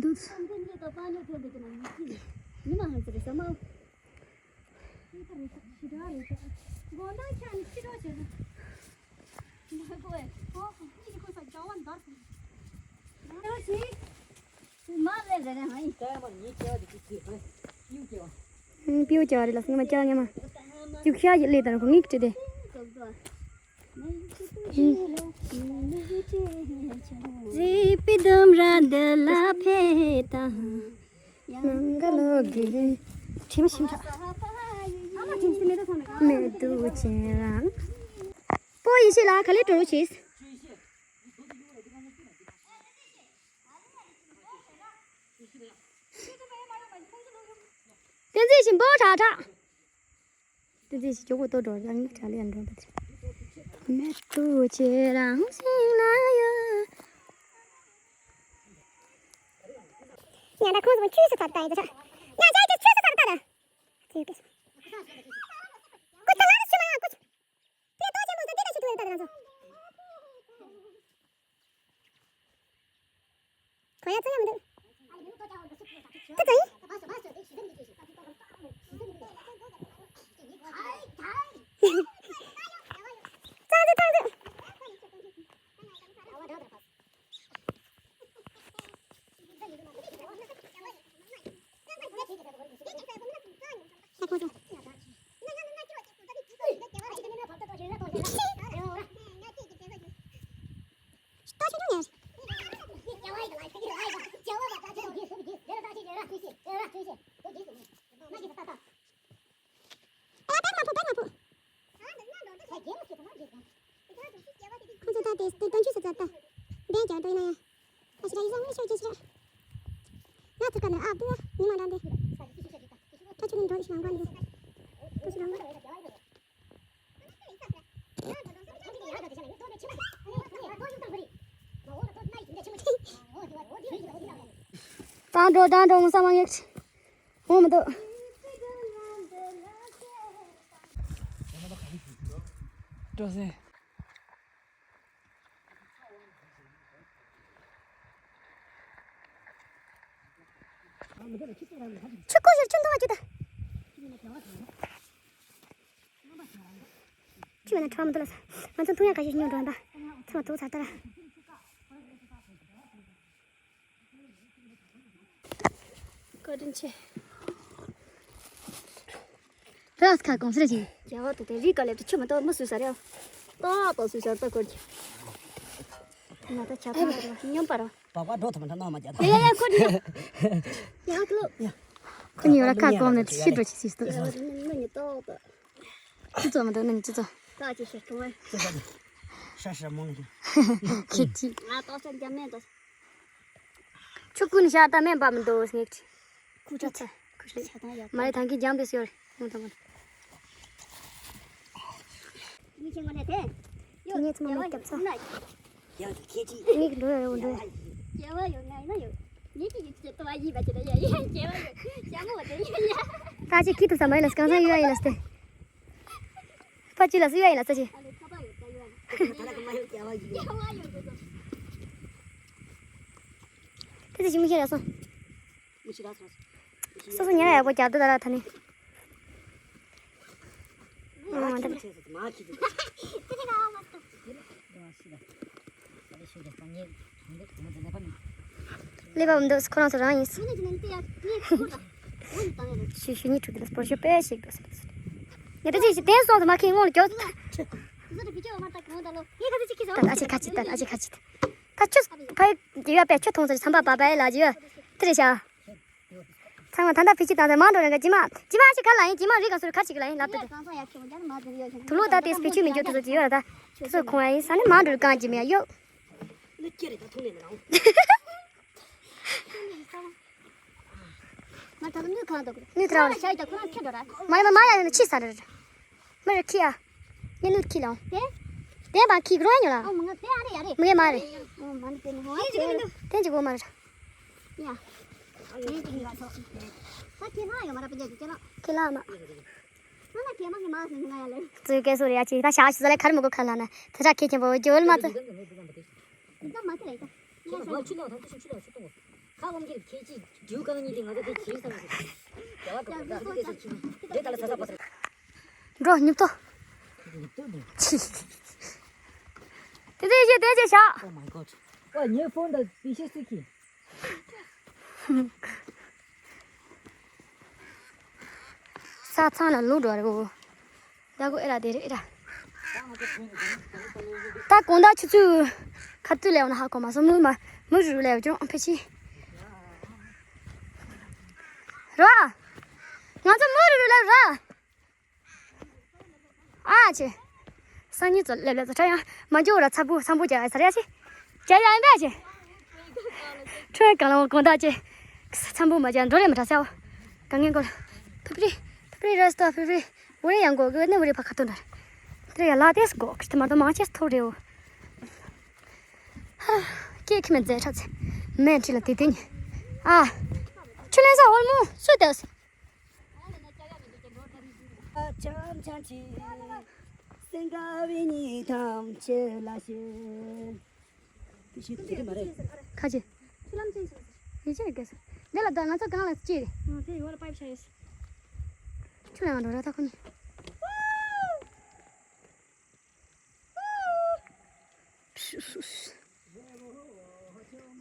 ཏོག་ཚོ། ད་པ་ཉོ་ཐོན་འདུག་ན་མི་ཅི་ནི་མ་ཧང་ཟེར་ས་མ། ཤི་ད་རེད་ཤི་ད་རེད། དགོང་དག་ཆ་ནི་ཕྱི་དྲོ་བྱས་ན། མ་གོ་བས་ཨོ་ཨོ་ཅི་ཁོ་ས་རྒྱ་བ་འདར་སོང་། ད་ཅི་མ་ལས་ཟེར་ནས་ཧང་ཡིན། ད་མ་ཉི་ཆེ་བ་དེ་ཅི་ཅི་ཧང་ཡུག་ཅེ་བ། ཨུམ། པིའུ་ཅེ་བ་རེད་ལ་སྔ་མ་ཅག་སྔ་མ། ཅུག་ཤ་ཡི་ལས་དང་གོ་ངིག་ཅི་དེ། རི་པི་དམ་ར་འདི་ལ་ཕེ་དང་། ནང་ག་ལོ་གི་ཁྲིམས་ཤིང་ཁྲ་མེ་དུ་ཅན་རང་། པོ་ཡི་ཤེ་ལ་ག་ལེ་འགྲོ་རུ་ཆེས། བསྟན་འཛིན་ཞིམ་པོ་ཁྲག་ཁྲག་དེ་ཚེ་ཞིག་ཇོ་བོ་ལྟོ་འགྲོ་རང་ཉིད་གྲ་ལ་ཡང་འགྲོ་པ་དེ་རེད། མེ་ཏོག་ཁྱེད་རང་སེམས་ལ་ཡོད། ཉ་ད་ཁོང་ཚོ་ཆུ་སུ་ཚར་ལྟ་ཡི་ད་ཆ། ཉ་ཅག་ཅག་ཆུ་སུ་ཚར་ལྟ་ད། ཚེ་ཡོད་སྐད་སོ། ཀུ་ཚ་ལ་ར་ཆུ་མ་ཡང་ཀུ་ཚ། དེ་ཏོག་ཆེན་པོ་ཟ་དེ་ད་ཆུ་ཏུ་ཡོད་ད་ང་ཚོ། གོ་ཡ་ཙི་ཡ་མི་འདུག་ཙི་ཙི་ཡིན། ཙང་ཙི་ཙི་ཙི་ཙི་ཙི་ཙི་ཙི་ཙི་ཙི་ཙི་ཙི་ཁོང་ཚོ་ད་དེ་དེ་བདུན་ཅུ་ཙམ་ཙམ་ད། བདེན་ཀྱང་དོ་ཡིན་ན་ཡང་། ཨ་ཞེ་ར་ཡི་ཟ་ངོ་ཤོར་རྒྱུ་ཞེ་ར། ང་ཚོ་ཀ་ནས་ཨ་བུ་ཡ་ཉི་མ་འདྲ་འདི། ད་ཆུ་ནི་འགྲོ་ཞེ་རང་པ་འདི། ད་ཆུ་རང་པ། ད་འགྲོ་ད་འགྲོ་ངོ་ས་མ་ངེས། འོང་མི་འདུག་འགྲོ་སེ། ཆུ་ཀོ་ཤར་ཆུ་འཐུང་བ་ཅི་ད། ཆུ་བ་ན་ཁྲ་མི་འདུག་ལ། ང་ཚོ་འཐུང་ཡག་ག་ཞིག་སྙུང་འགྲོ་ཡིན་པ། ཚང་མ་འཐུང་ཚར་ད་ར། བཀའ་དྲིན་ཆེ། ར་སི་ཁ་གོང་སེ་རེ་ཅིག་རྒྱལ་བ་དུ་དེ་རིགས་ག་ལེབ་དུ་ཆུ་མ་གཏོགས་མི་སུས་ས་རེད། ཏོག་ཏོག་སུས་ས་ཏོག་སྐོར་གྱི། ང་ད་ཆ་ཚང་རེད་སྙོམས་པ་ར། བག་བག་འགྲོ་ཐུབ་མ་འདྲ་གནང་མ་རྒྱག་ད། ཡ་ཡ་ཡ་ཁོ་ནི། ཡ་ཁོ་ལོ། ཁོ་གཉིས་ར་ཁ་གོང་ནས་ཤི་འགྲོ་ཆི་སིས་ཏོག་ཡ་ཁོ་ནི་ནི་ཏོག་ཏོག་སྤྱི་ཚོགས་མ་གཏོགས་ནི་སྤྱི་ཚོགས། ད་ཅི་ཤེས་ཁོང་ཨེ། ཤ་ཤ་མོང་། ཁེ་ཅི། ང་ཏོག་ཙམ་རྒྱ་མེད་དོ། ཆུ་ཀུན་ཤ་ད་མེད་པ་མི་འདུག་ངེས་ཀྱི། ཁུ་ཁྲ་ཚ། ཁུ་ཁྲ་ཚ་དང་ཡག་མ་རེད་ཐང་གི་ཇམ་པེ་སི་ཡོད་རེད་ངོ་ཐང་མ། མི་ཁྱེད་ངོ་ནས་དེ། ངེད་ཚང་མ་སྐྱབས་ཚ། ཡང་དུ་ཁྱེད་ཀྱིས། ངེད་ཀྱི་འགྲོ་ཡ་ཡོད་འགྲོ་ཡ། སྐྱེ་བ་ཡོད་ང་ཡིན་ན་ཡོད། ངེད་ཀྱི་ཡིན་གྱི་ལྟ་བ་ཡིན་པ་ཅི་ལ་ཡ་ཡིན་སྐྱེ་བ་ཡོད་ཞྭ་མོ་བ་དེ་ཡིན་ཡ། ད་ཅི་ཁྱི་ཐུག་ས་མ་ཡིན་ལ་སྐང་ས་ཡོད་ཡ་ཡིན་ལ་སྟེ། ཕ་ཅི་ལ་སུ་ཡ་ཡིན་ལ་ས་ཅི། ཨ་ལེ་ཁ་པ་ཡོད་ད་ཡོད་ཡ། ད་ལ་ཁ་མ་ཡོད་སྐྱེ་བ་ཡོད། སྐྱེ་བ་ཡོད་དེ་ཚོ། དེ་ཚོ་ཞིག་མི་ཤེས་ར་སོང་། མི་ཤེས་ར་སོང་། སོ་སོ་ཉལ་ཡག་པོ་རྒྱབ་འདུག་ད་ར་ད་ནི། ཨ་ད་ནི། ཀླད་པ་འདུག་ཁོ་རང་ཚོ་རང་ཡིན། ཞུ་ཞུ་གཉིས་ཕྲུག་དེ་ལ་སྤོར་ཤོ་དཔེ་ཞིག་འདུག་ཟེར་ལ་སོང་ཚོ་མ་ཁེངས་ངོ་ལ་སྐྱོ། ད་ཨ་ཅེ་ཁ་ཅིག་ད་ཨ་ཅེ་ཁ་ཅིག་ད་ད་ཆུ་ཕ་ཡི་ཡ་པའི་ཆུ་འཐུང་ཚར་ཚམ་པ་པ་པའི་ལ་ཇི་ཡ་དེ་རེད་ཤག་ཚང་མ་ད་ལྟ་ཕི་ཅི་དང་ཚེ་མང་འགྲོ་རེ་འགའ་ཇི་མ་ཇི་མ་ཞིག་ག་ལ་ཡིན་ཇི་མ་རི་ག་སུ་རི་ཁར་ཅིག་ལ་ཡིན་ལབ་དུ་དུ་ལོ་ད་དེ་སྤི་ཆུ་མི་འཇོག་དུ་ཚོ་ཇི་ཡོད་ར་ད་དུ་ཚོ་ཁོང་ཡ་ཡིན་ས་ནི་མང་འགྲོ་རི་གང་ཇི་མ་ཡ་ཡོད། ང་ད་ལོ་ནུས་གང་འདུག་ནུས་ཐར་བ་ལ་ཞག་ད་ཁོ་རང་ཁྱེད་འགྲོ་ར། མ་ཡ་མ་མ་ཡ་ཡོད་ན་ཕྱི་ས་རེ་རེ། མ་རེ་ཁི་ཡ། ངས་ནུས་ཁི་ལ། དེ། དེ་མ་ཁི་རོ་ཡ་ཉོ་ལ། ཨ་མ་ང་དེ་ཨ་རེ་ཡ་རེ། མ་ཡ་མ་རེ། ཨ་མ་ནི་དེ་ནི་ཧོ་ཨ་ཅེ། དེ་ཅི་གོ་མ་རེ། ཡ། ངས་ཅི་ཡ་ཐོག་ད་ཁྱེད་ལ་ཡོད་མ་ར་པ་ཅེ་ཅེ་ལ། ཁི་ལ་མ། ང་ན་ཁྱེད་མ་ཁྱེད་མ་ཟེར་ང་ཡ་ལེ། ཙུ་ཀེ་སོ་རེ་ཡ་ཅི་ད་ཤ་ཤི་ཟ་ལེ་ཁར་མ་གོ་ཁ་ལ་ན། དེ་ད་ཁྱེད་ཁྱེད་པོ་ཇོལ་མ་ཙི། ད་མ་ཁྱེད་ལེ་ད། ཡ་ཤ། ཁ་ལོང་གི་ཁྱེད་ཀྱིས་རྒྱུ་གང་ཉིད་དེ་ང་ཚོ་དེ་བྱིས་བསམ་གི། རྒྱ་བ་གྲོགས་པོ་ད་དེ་དེ་ཚོ་ཁྱིམ་རེ་ད་ལ་ས་ས་པ་ས། འགྲོ་ཉིབ་ཏོ། ཉིབ་ཏོ་འདི། ཆི། དེ་དེ་ཞེ་དེ་ཞེ་བཞག Oh my god. ཨ་ངའི་ཕོན་ད་པི་ཤེས་སི་ཁི། ས་ཚང་ལ་ལུག་འགྲོ་རེ་གོ། ཡ་གོ་ཨེ་ར་དེ་རེད་ཨེ་ར། ད་གོང་ད་ཆུ་ཚོད་ཁ་ཐུག་ལས་འོང་ན་ཧ་གོ་མ་སོང་། མུ་མ་མུ་རུ་རུ་ལས་འོང་ཕེ་ཆི། ར། ང་ཚོ་མུ་རུ་རུ་ལས་ར། ཨ་ཆེ། སང་ཉིན་ཚོ་ལེབ་ལེབ་ཚོ་ཁྲ་ཡང་མ་འཇོག་ར་ཚ་བུ་སང་བུ་རྒྱག་ས་ར་ཆེ། རྒྱག་ཡ་ཡིན་པས་ཆེ། ཁྲོས་གང་ལ་གོང་ད་ཆེ། ཚ་བུ་མ་རྒྱག་འགྲོ་རེ་མ་ད་ས་བ། གང་ངན་གོ་ལ། ཐུབ་རི། ཐུབ་རི་ར་སྟོ་ཐུབ་རི། འུ་རེ་ཡང་གོ་གི་ནི་འུ་རེ་ཕ་ཁ་ཐུག་འདར། དེ་རེ་ཡ་ལ་ཏེས་གོ་ཁྲི་མ་ཏོ་མང་ཆེ་ཐོ་རེའོ། ཧ། ཀེ་ཁི་མེ་ཛེ་ཁྲ་ཚེ། མེ་ཁྲི་ལ་དེ་དེ་ཉི། ཨ། ཆུ་ལེན་ས་ཧོལ་མོ་སུ་ཏེས། ཆམ་ཆམ་ཆི། སེང་ག་བི་ཉི་ཐམ་ཆེ་ལ་ཤེ། དེ་ཤེས་དེ་མ་རེད། ཁ་ཆེ། ཆུ་ལམ་ཅན་ཞིག་ཡིན་ཆེ་གེ་སོ། འདི་ལ་ད་ང་ཚོ་གང་ལ་སྐྱེས་རེད། ཨ་དེ་ཡོད་ལ་པའི་ཆ་ཡོད། ཆུ་ལ་ང་འགྲོ་ར་ད་ཁོ་ནི།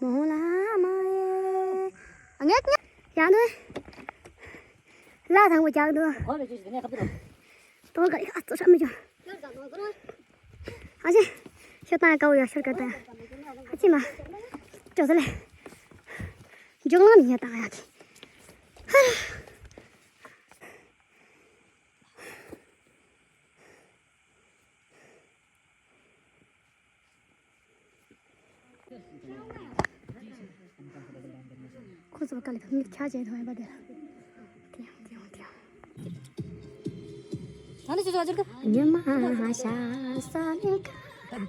མོ་ལ་མ་ཨེ། ཨ་ངས་ཡང་དུ། ལ་དང་པོ་རྒྱག་འདུག་ཧོ་རེ་ཅི་ཞིག་ནས་ཁ་ཏུ་རོ། ཏོ་ག་ཨ་ཙོ་ཤ་མི་ཅོ། ཨ་ཅེ། ཤོ་ཏང་ཀའོ་ཡ་ཤོར་ཀ་ཏང་། ཨ་ཅེ་མ། ཅོ་ཟ་ལེ། ཇོང་ལ་མི་ཡ་ཏང་ཡ་ཁི། ཁོ་ཚོ་ག་ལེ་ཕ་མིག་ཆ་ཅན་ཐོང་ཡ་པ་དེ་ལ། དེ་ཡང་དེ་ཡང་དེ་ཡང་། ད་ནི་ཅི་ཟེར་བ་ཅིར་ག་ཉི་མ་ཤར་ས་ནི་ག་ཨ།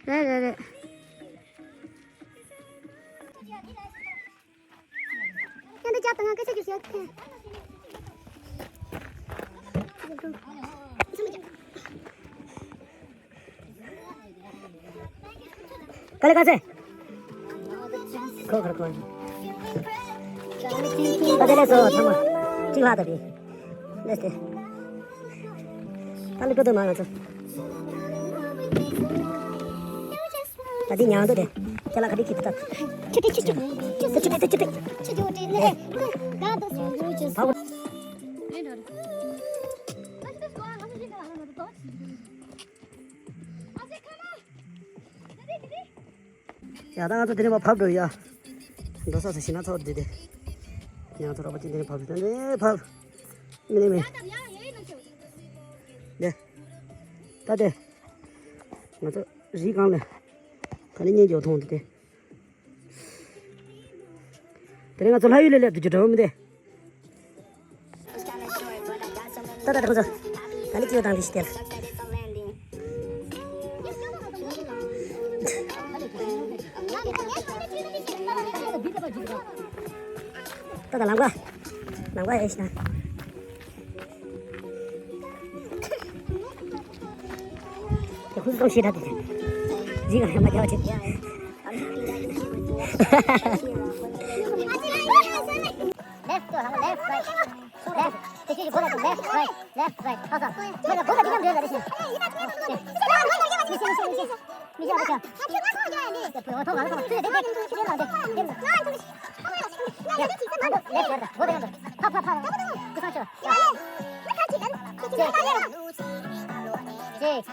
རེད་རེད་རེད། ཡང་འདི་ཅག་དང་ང་སྐད་ཆ་རྒྱུ་ཞིག་ཡོད་ཁན། ག་ལེ་ག་ཚེ། ཁོ་ཁར་ཁོ། ད་དེ་ལས་སོ་ཚང་མ། གཅིག་ལྷག་ད་བི། ལེས་ཏེ། ད་ལེ་ཀོ་དོ་མ་ང་ཚོ། ད་དེ་ཉང་དུ་དེ། ཁྱེད་ལ་ཁ་དེ་ཁྱི་དུ་ད། ཆུ་ཏི་ཆུ་ཆུ། ཆུ་ཏི་ཆུ་ཏི་ཆུ་ཏི། ཆུ་ཏི་ཆུ་ཏི། ཆུ་ཏི་ཆུ་ཏི། ད་དོ་སོ་ཆུ་ཆུ། ཕ་བོ། ཡ་ད་ང་ཚོ་དེ་ནས་མར་ཕབ་འགྲོ་ཡ། འགྲོ་ས་ས་ཤི་ན་ཚོ་དེ་དེ། ཡང་ཚོ་ར་པ་ཅི་དེ་ནས་ཕབ་དེ་ནས་ཕབ། མི་ནས་མི། དེ། ད་དེ། ང་ཚོ་རི་སྒང་ལ། ག་ནས་གཉེན་རྒྱོ་མཐོང་དེ་དེ། དེ་ནས་ང་ཚོ་ལྷ་ཡུལ་ལ་སླེབས་དུས་ཀྱི་འགྲོ་མི་དེ། ད་ད་ད་ཁོ་ཚོ། ད་ནི་སྐྱིད་པོ་དང་འདི་ཞིག་སྟེར། ད་ད་ལམ་ཀ། ལམ་ཀ་ཨེ་ཤི་ན། དེ་ཁོ་ཚོ་ཤེས་ད་དེ། རི་ག་ཡང་མ་རྒྱག་ཅིག Left, go, left, right. Left. This is go left, right, left, right. Awesome. Go left, go left, go left. Listen, listen, listen. Listen, listen. Left, left. Go left. Pop, pop, pop. This one, sure. Yeah. གཅིག་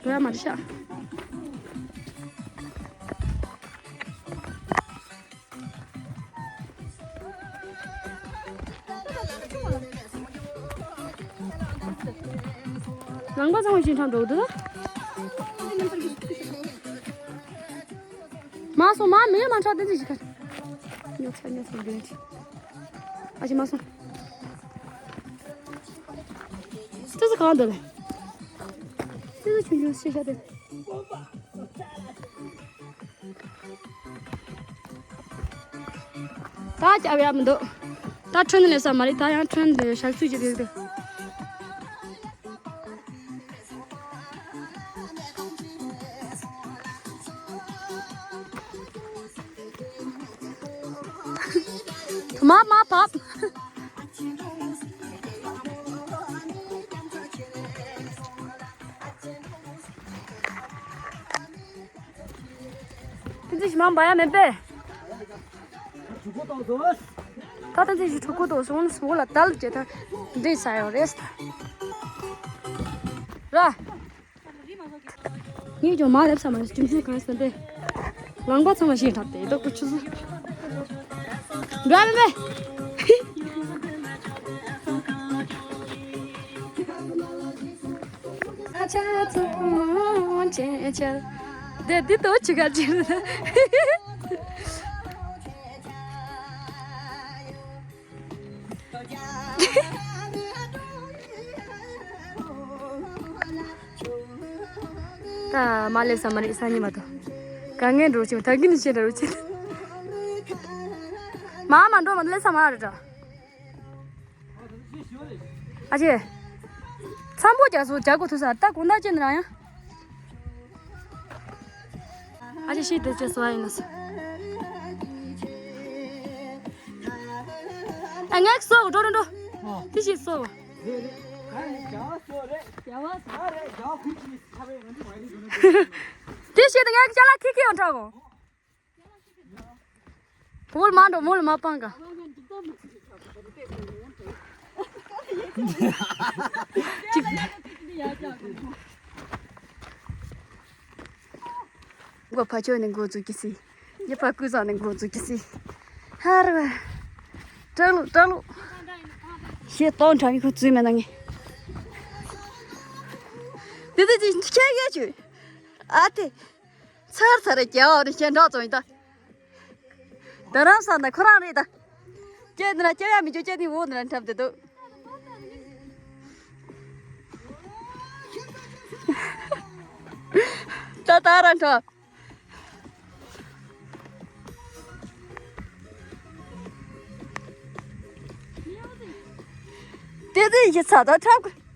གཉིས། གསུམ། ལང་པ་ཚང་མ་ཞིང་ཁྲམ་འགྲོ་འདུག་མ་སོང་མ་མེད་མ་ཁྲག་ཏན་ཏན་ཞིག་ཁ། ཉོ་ཚ་ཉོ་ཚ་འདོན་ཅིག་ཨ་ཅེ་མ་སོང་། ཏི་ཙི་གང་འདུག་ལེ། ཏི་ཙི་ཆུང་ཆུང་ཤེས་བྱ་དེ། ད་རྒྱབ་ཡ་མི་འདུག་ད་ཁྲོན་ནས་ས་མ་རེད། ད་ཡང་ཁྲོན་དེ་ཞག་ཚུད་ཀྱི་རེད་དེ། མ་མ་བབ། ཏན་ཏན་ཞིག་མ་འབའ་ཡ་མེད་པས། ད་ཏན་ཏན་ཞིག་ཕྲུ་གུ་དང་སོང་ནས་སོང་ལ་དལ་བྱེད་ཐལ་འདྲེས་ས་ཡོད་རེད། ར། ངས་ཀྱང་མ་སླེབས་ས་མ་རེད། ཅུང་ཟད་གང་ཟེར་ཏེ། ལང་པ་ཚང་མ་ཞིག་འཁྲབ་སྟེ་ཏོག་པོ་ཆུ་ཚོད། འགྲོ་མི་མེད། ཨ་ཅག་ཚོ་ཅེ་ཅེ། དེ་འདི་ལྟ་བུ་ཅི་ག་ཅི་རེད། ད་མ་སླེབས་ས་མ་རེད། སང་ཉིན་མ་གཏོགས། དཀའ་ངལ་འགྲོ་ཆེ་ད་གིན་ཆེ་འགྲོ་ཆེ། མ་མ་འགྲོ་མ་སླེབས་ས་མ་རེད་ད། ཨ་ཅེ། འཚམ་པོ་རྒྱག་སོ་རྒྱག་དགོས་ཐུག་ས་ད་གོང་ད་ཅེ་ནི་རང་ཡང་། ཨ་ཅེ་ཤི་དེ་ཅེ་སོ་ཨ་ཡིན་ན་སོ། ཨ་ངས་སོ་འགྲོ་འགྲོ་འགྲོ། དེ་ཤི་སོ། དེ་ཤི་དེ་ངས་ཅ་ལག་ཁི་ཁི་ཡོང་འདྲ་གོ། བོལ་མ་འགྲོ་མོལ་མ་སྤང་ག་ཅིག་སྒོ་ཕ་ཆོས་ནས་འགོ་འཛུགས་ཀྱི་སི། རྒྱ་ཕ་ཀུ་ས་ནས་འགོ་འཛུགས་ཀྱི་སི། ཧར་བ། སྐྲ་ལོ་སྐྲ་ལོ། ཞེ་ཏོག་འདྲ་མི་ཁོ་འཛུལ་མེད་ན་ངས། དེ་དེ་ཅི་ཁྱེད་ཡས་བྱོས། ཨ་དེ། ཚར་ཚར་རེ་རྒྱ་འོ་རེ་ཞེ་འདྲ་ཙོང་ཡིན་ད། ད་རང་ས་ན་ཁོ་རང་རེད་ད། ཀྱེ་འདི་ན་ཀྱེ་ཡ་མི་ཀྱོ་ཀྱེ་འདི་འོ་འདི་ན་འཁྲབ་དེ་འདུག་ད་ད་རང་འཁྲབ། དེ་དེ་ཡི་ཚ་ད་འཁྲབ་གི།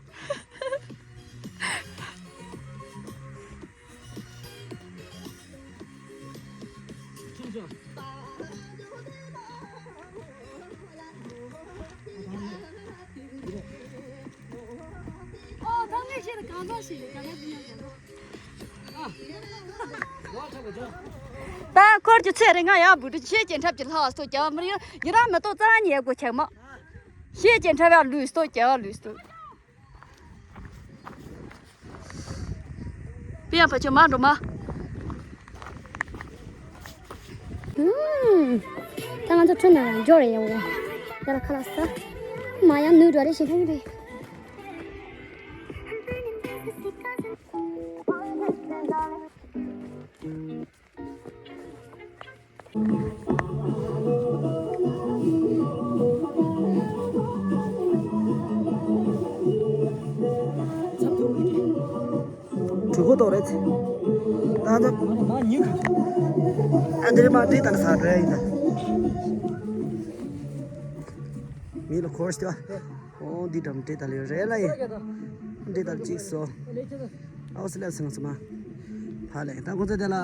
ད་འཁོར་གྱི་ཚེ་རིང་ང་ཡང་བུ་ཕྲུག་ཤེས་ཀྱི་འཁྲབ་ཀྱི་ལྷག་སྟོ་རྒྱ་མི་ཡོད་ཡི་རང་མི་ཏོ་རྩ་རང་ཉེ་དགོས་ཆག་མ། ཤེས་ཀྱི་འཁྲབ་ཡང་ལུས་སྟོ་རྒྱ་བ་ལུས་སྟོ། པི་ཡང་ཕ་ཆོས་མ་འགྲོ་མ། ད་ང་ཚོ་ཁྲོད་ནང་ལ་འབྱོར་ཡོང་། ཡ་ལ་ཁ་ལག་ཟ། མ་ཡང་ནུས་འགྲོ་རེ་ཞིག་ཐོན་གྱི་རེད། གྲུ་གུ་ཏོག་རེད། ད་ད། ཨ་འདིར་མ་འདི་དང་ས་རེད་ཡིན་ད། མི་ལ་ཁོར་སྟེ། ཨོ་འདི་འགྲམ་འདྲེ་དར་ཡོད་རེད་ལ་ཡིན། འདྲེ་དར་གཅིག་སོ། ཨའོ་སི་ལེབ་སོང་ཙམ་མ། ཧ་ལས་ད་ཁོ་ཚོ་དེ་ལ།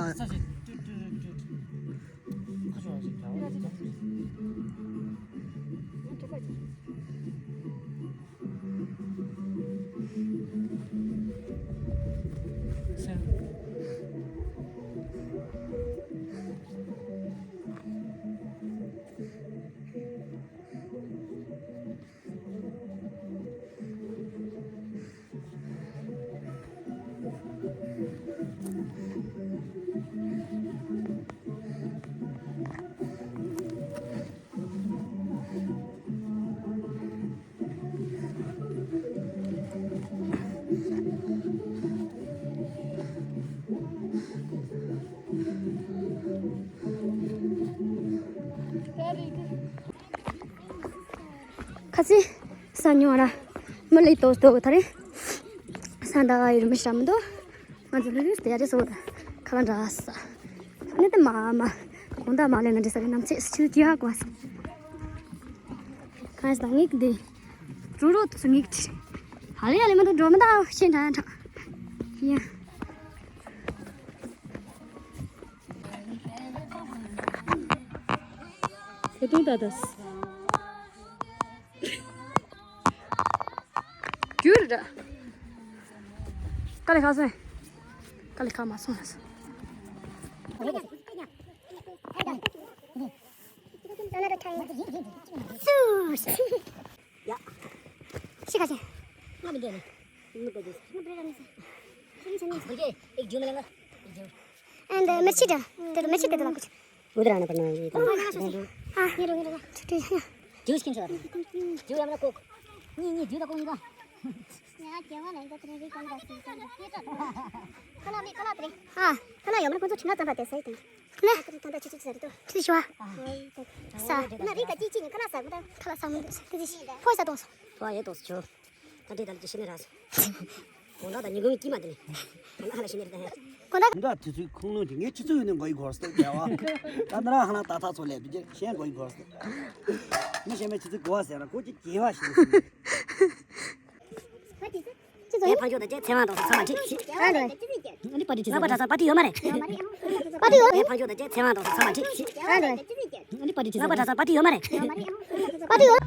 ཁ་སི་ས་ཉོ་ར་མི་ལི་ཏོ་སྟོ་ཐ་རེ། ས་འདའ་ཡིར་མི་ཤམ་དོ། ང་ཚོ་ལུས་དེ་ཡ་རེ་སོ་ཁ་བ་འདྲ་ས། ནི་དེ་མ་མ་གོང་ད་མ་ལེ་ན་འདྲེ་ས་རེ་ནམ་ཚེ་སུ་ཀྱི་ཧ་གོ་ས། ཁ་སི་ད་ངིག་དེ་རུ་རུ་དུ་སུ་ངིག་ཧ་ལེ་ཡ་ལེ་མ་དུ་འགྲོ་མི་ད་ཤེས་འདྲ་འདྲ་ཡ། ད་དུང་ད་ད། རྒྱུ་རེད། དཀའ་ལས་ཁག་སོང་། དཀའ་ལས་ཁག་མ་སོང་ལ་སོང་། ཤི་ཁ་ཤས། ང་མི་འདོད་ནི། ངུ་པ་རྒྱུ་མི་ལེན་ག་ཨན་མི་ཆི་ད། དེ་མི་ཆི་དེ་ལ་ཀུ་ཆི། ཨུ་དྲ་ན་པར་ན་ཡི་ཏང་། ཨ་ཉེ་རུ་ཉེ་རུ། ཅུ་ཏི་ཡ། ཇུས་ཁྱིམ་ཆོག་ཇུས་ཡ་མ་ན་ཀོག་ཉི་ཉི་ཇུས་ད་ཀོག་ཉི་ག་ཡ་ཁྱེད་མ་ལན་ད་ཏྲེ་རི་ཀ་ལ་ཏྲེ་ཁ་ལ་མི་ཁ་ལ་ཏྲེ། ཨ་ཁ་ལ་ཡོད་མ་ཁོ་ཚོ་ཁྱིམ་ན་ཙམ་པ་དེ་ས་ཡི་ཏང་། ལེ། ད་ད་ཆུ་ཆུ་ཆུ་ཟ་རེ་ཏོ། ཆུ་ཆུ་བ། ས་ན་རི་ཀ་ཅི་ཅི་ནི་ཁ་ལ་ས་མི་ད། ཁ་ལ་ས་མི་འདུག་ས་དེ་ཕོ་ས་ཏོང་སོ། ཕོ་ཡེ་ཏོག་ཆུ། ད་འདྲེ་ད་ལ་ཅི་ཤི་ནི་ར་སོ། གོང་ད་ད་ཉིན་གུང་གི་མ་དེ་ནི། གོང་ད་ཧ་ལ་ཤི་ནི་ར་ད་ཧ། གོང་ད། ད་དུས་ཚོད་ཁུངས་ལུང་དེ་ངས་ཆུ་ཚོད་ཡོད་ནི་མགོ་ཡི་གོར་སྟེ་རྒྱལ་བ། ད་ནི་ར་ཧ་ན་ད་ཐག་ཚོ་ལས་དུ་རྒྱལ་གཞན་མགོ་ཡི་གོར་སྟེ། མི་གཞན་མའི་ཆུ་ཚོད་གོ་བ་ཟེར་ན་ཁོ་ཅི་རྒྱལ་བ་ཞིག་ཟེར། ངའི་ཕ་ཇོ་དང་བཅས་ཚེ་དབང་དང་སོ་ཚང་མ་ཁྲིད་ཅིག་ཨ་ལེ། འདི་པ་ཏི་ཅི་ང་པ་ཏྲ་ས་པ་ཏི་ཡོད་མ་རེད། པ་ཏི་ཡོད། ངའི་ཕ་ཇོ་དང་བཅས་ཚེ་དབང་དང་སོ་ཚང་མ་ཁྲིད་ཅིག་ཨ་ལེ། འདི་པ་ཏི་ཅི་ང་པ་ཏྲ་ས་པ་ཏི་ཡོད་མ་རེད། པ་ཏི་ཡོད།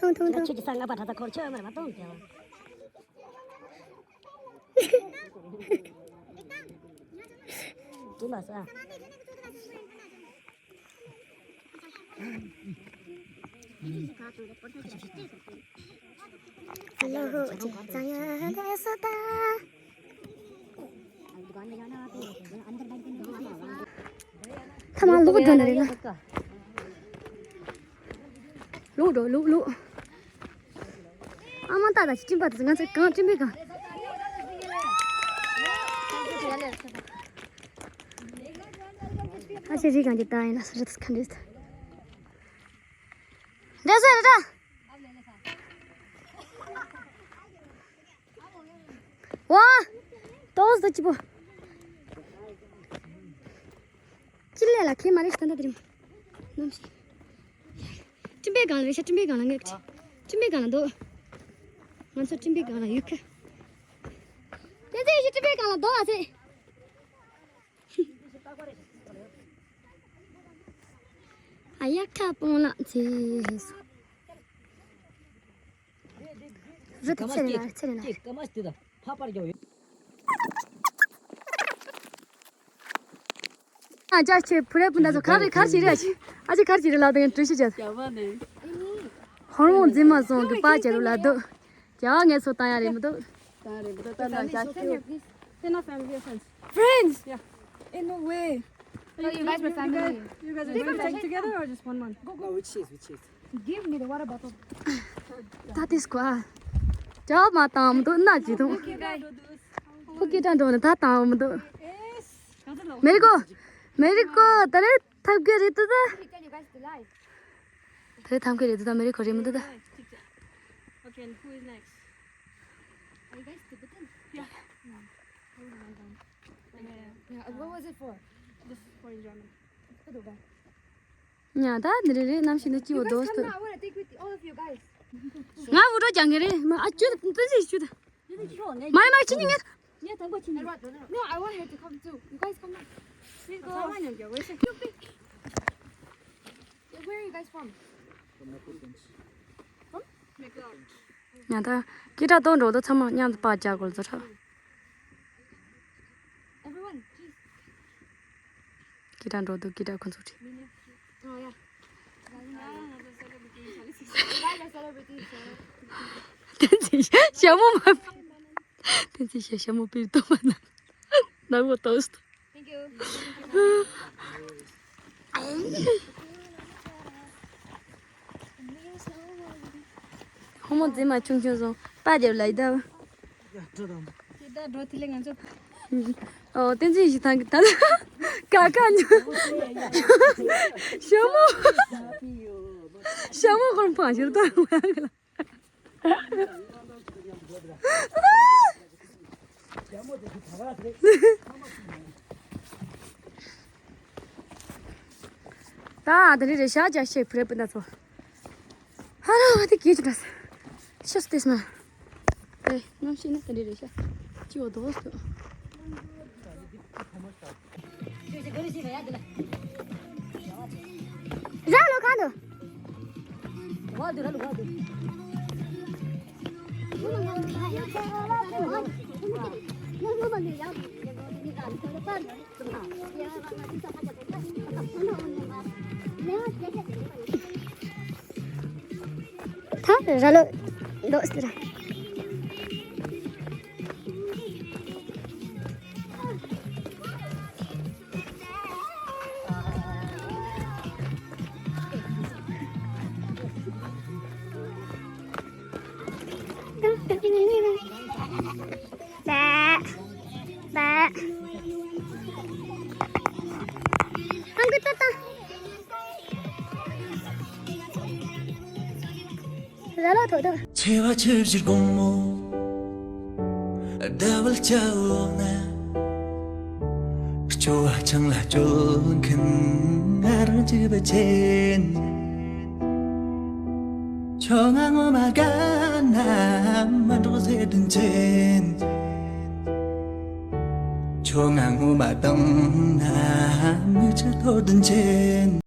ཐུང་ཐུང་ཐུང་། ཁྱོད་ཀྱི་ས་ང་པ་ད་ས་འཁོར་ཆོད་མ་རེད་མ་གཏོང་ཀྱང་། དུ་ལ་ས། ཐ་མ་ལུག་འགྲོ་ནི་རེད་ན། ལུག་འགྲོ་ལུག་ལུག་ཨ་མ་ཏག་ཏག་ཅིག་སྤྲིན་པ་དེ་ང་ཚོ་གང་སྤྲིན་པའི་གང་། ཨ་ཤེ་རི་གང་གི་ཏང་ཡིན་ན་ས་རི་ཁ་འདྲེས། འདྲེས་ས་རེད་ད། ཝ། ཏོག་ཙམ་ཅི་པོ། ཅི་ལས་ལ་ཁེ་མ་རེད་ཤི་ད་ད་དེ་རིང་། ནམ་ཞིག་སྤྲིན་པའི་སྒང་ལ་རེད་ཤག་སྤྲིན་པའི་སྒང་ལ་ངས་ཀྱི། སྤྲིན་པའི་སྒང་ལ་འདུག་ང་ཚོ་སྤྲིན་པའི་སྒང་ལ་ཡོད་ཁ། དེ་ཚེ་ཡོད་ཤི་སྤྲིན་པའི་སྒང་ལ་འདུག་ཨ་ཚེ། ཨ་ཡ་ཁ་སྤོང་ལགས་ཚེ། རི་དེ་ཚེ་རེད་ལ་ཚེ་རེད་ལ། ཨ་ཅག་ཁྱེད་བུ་རའི་སྤུན་ཟླ་ཚོ་ག་རེ་ག་རེ་བྱེད་རེད། ཨ་ཅག་ག་རེ་བྱེད་རེད་ལབ་དང་གྲོས་གཞི་བྱས། ཧོར་མོ་འཛིན་མ་སོང་གི་པ་བྱེད་རུ་ལ་འདུག་རྒྱ་བ་ངས་ཚོ་བཏང་ཡ་རེད་མི་འདུག་ད་རེད་མི་འདུག་ད་ན་ཅག་ཁྱེད། They're not family, they're friends. Friends? Yeah. In no way. You guys were family. You guys were protected together or just one month? No, we chase, we chase. Give me the water bottle. That is quiet. རྒྱ་བ་མ་བཏང་མི་འདུག་ན་ཅི་འདུག Thank you, guys. ཕུ་སྐད་གྲགས་འགྲོ་ནས་ད་བཏང་མི་འདུག་མེ་རི་ཀོ། མེ་རི་ཀོ་ད་རེས་ཐབས་ཀྱི་རེད་འདུག་ད། ད་རེས་ཐབས་ཀྱི་རེད་འདུག་ད་མེ་རི་ཀོ་རེད་མི་འདུག་ད། Okay, and who is next? Are you guys Tibetan? Yeah. Mm. How do you want them? Yeah. Yeah, and what was it for? Just for enjoyment. ཉ་ད་འདི་རེད་རེད་གནམ་གཤིས་འདི་སྐྱིད་པོ་འདུག་སྟོད། ང་འུར་སྒྲོག་རྒྱག་གི་རེད་མ་ཨ་ཅུ་ད་ཏན་ཏན་ཅི་ཅུ་ད། མ་མ་ཅི་ཉི་ངེར། No, I want her to come too. You guys come on. Please go. Where are you guys from? ཉ་ད་ཀི་ཏྲ་ཏོ་འགྲོ་དོ་ཚང་མ་མཉམ་དུ་པ་རྒྱག་དགོས་ཚོ་ཧྲ། Everyone, please. ཀི་ཏྲ་འགྲོ་དུ་ཀི་ཏྲ་ཁོ་ཚོ་ཁྲིད། Oh, yeah. Guys are celebrities, so. བསྟན་འཛིན་ཞྭ་མོ་མ། བསྟན་འཛིན་ཞྭ་ཞྭ་མོ་པིར་ཏོ་མ་ན། ནག་པོ་ཏོ་སྟོ། Thank you. ཧོ་མོ་རྫི་མ་ཆུང་ཆུང་སོང་པ་རྒྱབ་ལ་ཡི་ད། ཁྱེད་ད་འགྲོ་དེ་ལས་ང་ཚོ། ཨོ་བསྟན་འཛིན་ཞིག་ཐང་གི་ད། ཀ་ཀ་ཉོ། ཞྭ་མོ། ཞྭ་མོ་ཁོར་འཕང་ཞིག་ད། ད་ཨ་ད་རེ་རེ་ཤ་ཇ་ཤེ་ཕུ་རེ་པུ་ན་ཚོ། ཧ་ར་དེ་གེ་ཅུ་ཏྲ་སི་ཤ་སྟེ་སྨ། ཨེ་གནམ་གཤིས་ནི་དེ་འདྲ་རེད་ཤག་ཅི་བ་དོ་སྟོ། ར་ལོ་ག་འདུག་ད་ར་ལོ་འདུག་ཟེར། བ། བ། ཧང་གི་ཏོ་ཏོ། ར་ལོ་ཐོ་ཐོ། ཆེ་བ་ཆེ་བཞིར་དགོང་མོ། ཟླ་བ་ལྕགས་འོག་ན། སྐྱོ་བ་ཆང་ལ་སྐྱོལ་མཁན་ང་རང་གཅིག་པུ་ཆེན། ཁྱོད་ང་ངོ་མ་དགའ་ན་མ་འགྲོགས་ཟེར་དྲིན་ཆེན། ཁྱོད་ང་ངོ་མ་དང་ན་མི་ཆེ་ཐོར་དྲིན་ཆེན།